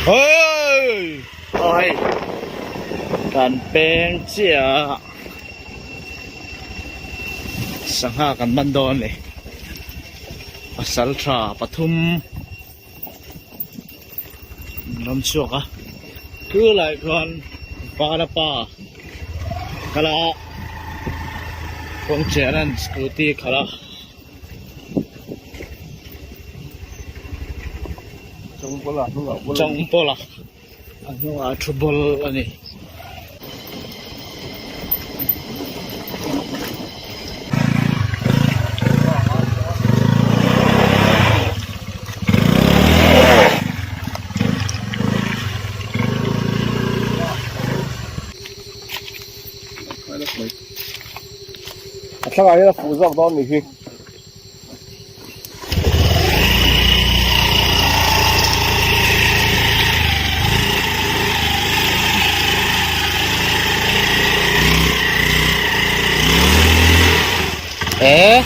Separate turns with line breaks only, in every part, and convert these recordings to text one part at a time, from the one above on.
Hei! Aw hei kan peng chiah a sangha kan man dawn a ni pasal tha pathum ram chhuak a chu lai chuan vana pa kal a kawngchhiah an scooty khalh a. Chawngpawla a hnungah thu bawl a ni.
A thlangah hian a fuh zawk dawn ni hi.
Eh?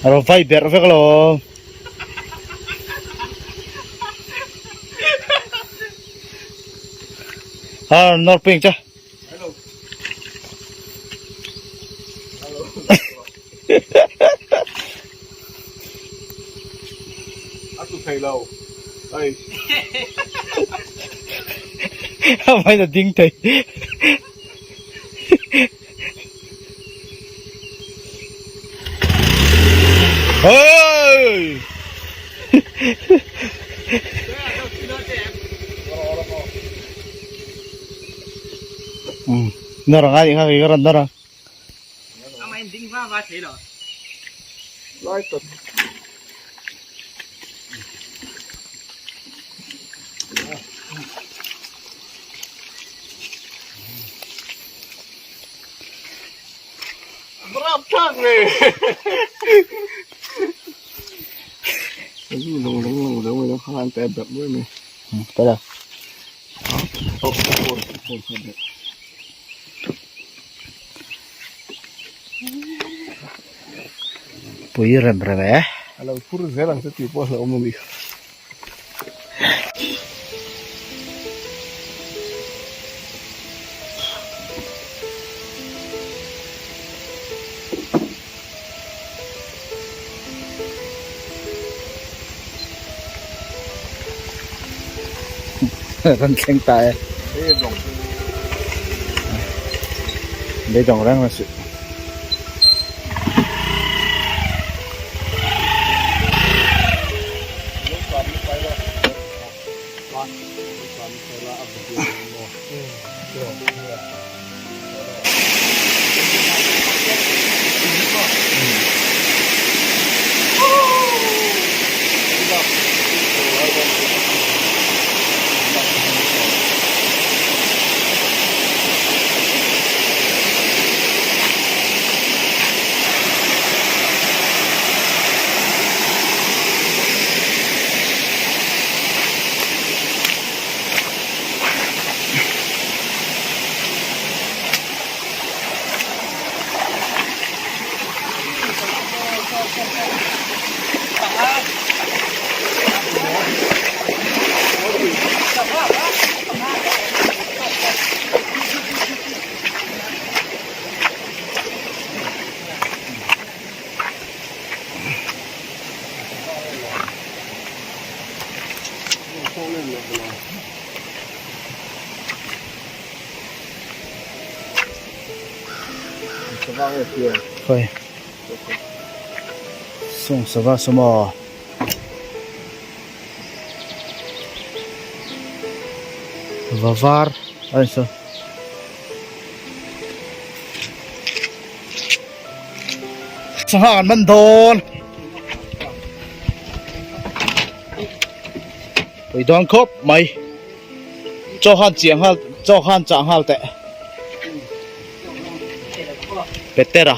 A rawn vai berh vek lo. A rawn nawr peng che.
A tu thei lo. Ei.
A mai na ding thei. Hey! Nara ngai kha ki karan nara.
Lai tak. Rap thak ve. Lung lung lung lung lung khan te bek bui mi.
Te la.
Oh, oh, oh, oh.
Pui rem rem e.
Alo phur zel ang che tih pawh a hlauhawm a ni.
Rawn thleng ta e. Beidawng reng reng suh. Khawi sawng sava saw maw. Va var a ni saw. Sangha kan man dawn. Pui dawn khawp mai. Chaw khan chiah nghal chaw khan chah nghal teh. Petera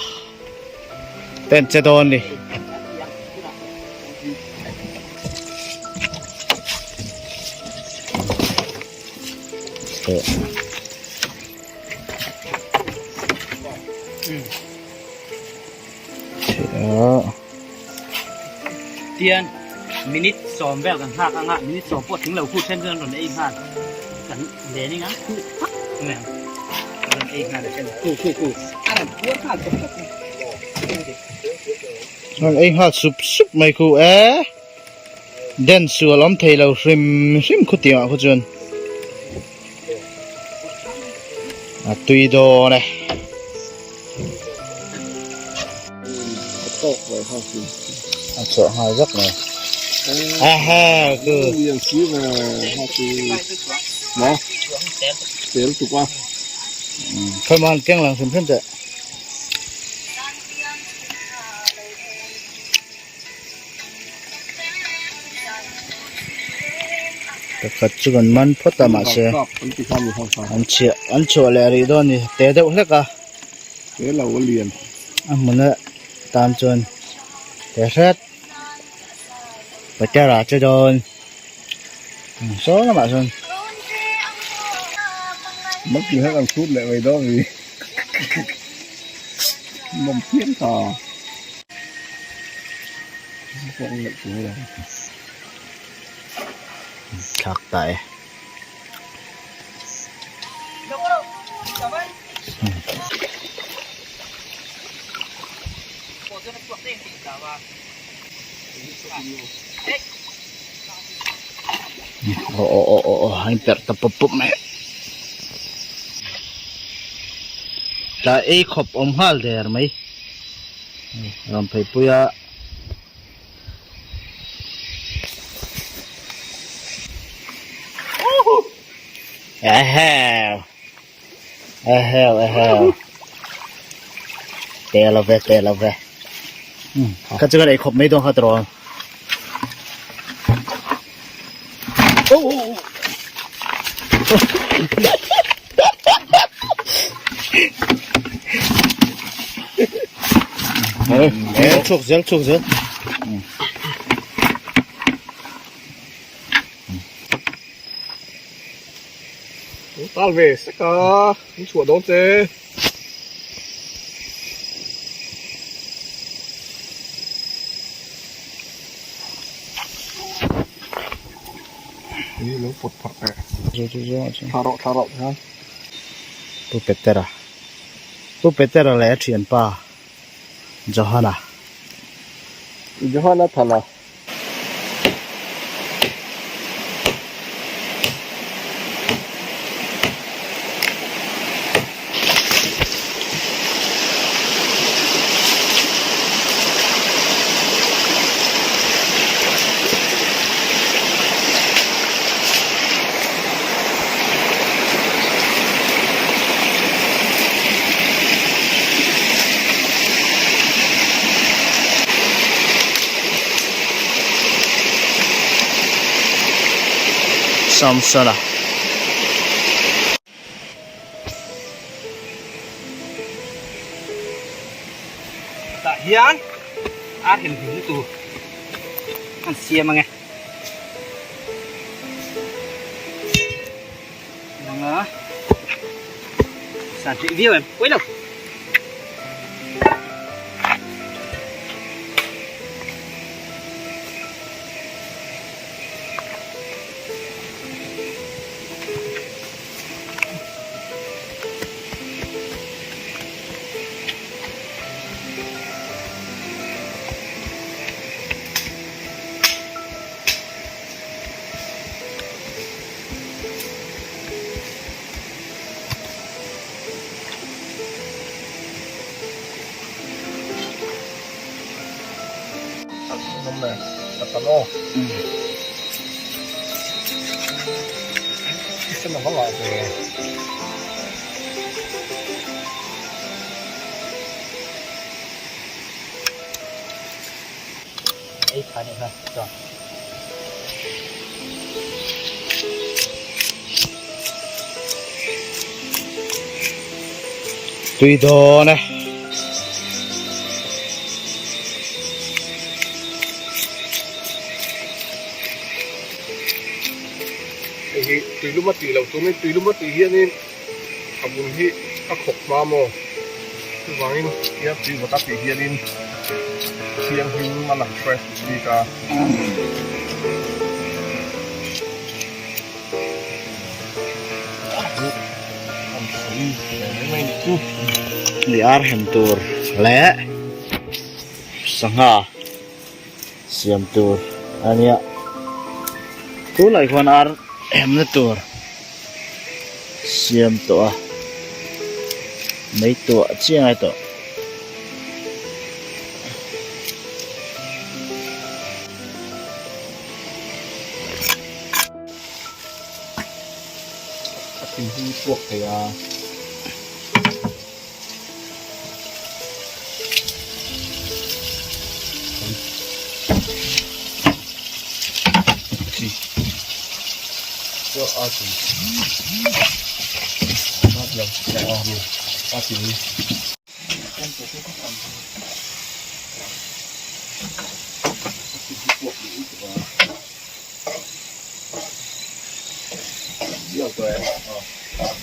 ten che dawn ni. Teh.
Tian minute sawm vel kan nghak anga minute sawm pawh tling lo khu then chuan rawn ei nghal kan len eng a khu phak mai ang rawn ei nghal a then khu khu khu a rawn puar nghal chawp chawp mai.
Rawn ei nghal sup sup mai khu e. Den sual awm thei lo hrim hrim khu tiangah khu chuan a tui dawn e. A chhuah nghal zak mai. Aha ku. Khawi maw han keng lang hrim hrim teh. Pakhat chu kan man phawt a mahse an chhiah an chhuah leh rih dawn a ni te deuh hlek a a hmuna tan chuan te hret patera che dawn saw lamah sawn. Thlak ta e. Aw aw aw aw aw a inperh ta pawp pawp mai. Tlai ei khawp awm nghal der mai. Rawn phei pui a. Eheu. Eheu eheu. Te lo ve te lo ve. Ka chu kan ei khawp mai dawn kha tiraw. Oh. Chhuak zel chhuak zel.
Tal ve sek a, an chhuah dawn che. Ih lo pawt phah teh. Thla rawh thla rawh hian.
Pu Petera Pu Petera leh a thianpa Johana.
Johana Thana.
Samsona.
Tah hian ar hlim hlim na tur an siam ange. Vâng á. Sản trị viêu em, quấy đâu. Ei tha nih kha chuan.
Tui dawn e.
Hei hi tui lum. Tuilum a tih loh tumin tuilum a tih hianin a bul hi a khawk hma maw? Chuvangin tia tui vawt a tih hianin thianghlim a lang fresh duh bik a. An sawi ve mai mai nih chu.
Ni ar hem tur leh sangha. Siam tur a nia tunah hian ar hemna tur siam tawh a mei tuah chiang ai tawh.
A thing hi puak thei a.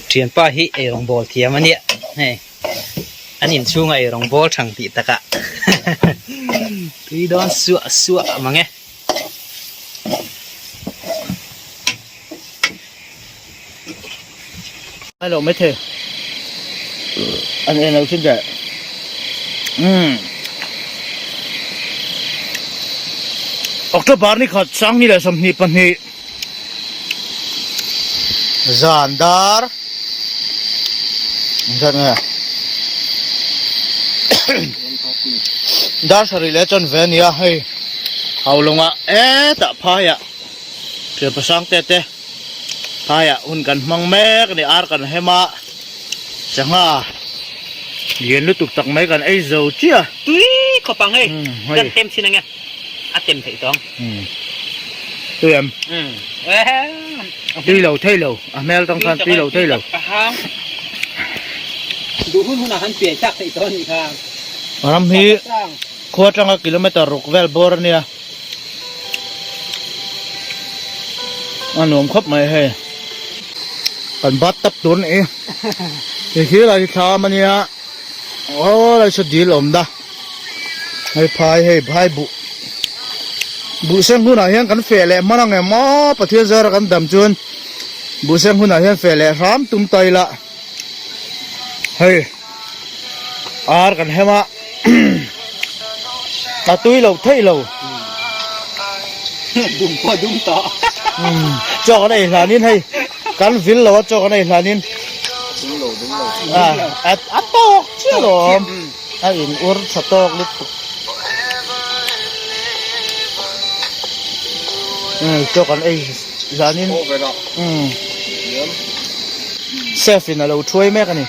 Thianpa hi eirawng bawl thiam a nia hei an inchhunga eirawng bawl thang tih takah tui dawn suah suah mang e.
Ai lo mai thei an en lo thin teh umm October ni khat sang ni leh 22 zan dar zat nge dar sarih leh chuan ve a nia hei haulawngah hetah phaiah thian pasang te te. Phaiah hun kan hmang mek a ni, ar kan hem a, sangha lian lutuk tak mai kan ei zo chiah.
Tui khawp ang hei, kan tem chin ange, a tem theih tawng.
Tui em? Tui lo thei lo, a hmel tang khan tui lo thei lo.
Duh hun hunah han pian chak theih tawh a nih kha.
Ram hi khua atanga kilometer ruk vel bawr a nia. A nuam khawp mai hei kan bat tap tur a ni hei khi lai hi thlam a nia aw lai saw dil a awm da hei phai hei phai buh buh seng hunah hian kan feh leh hman ang em aw Pathian zara kan dam chuan buh seng hunah hian feh leh hram tum ta ila hei. Ar kan hem a a tui lo theih lo
dum pawh dum tawh
chaw kan ei hlanin hei kan vil lo a chaw kan ei hlanin a a tawk chiah lawm a in ur tha tawk lutuk chaw kan ei hlanin chef in a lo thuai mek a ni.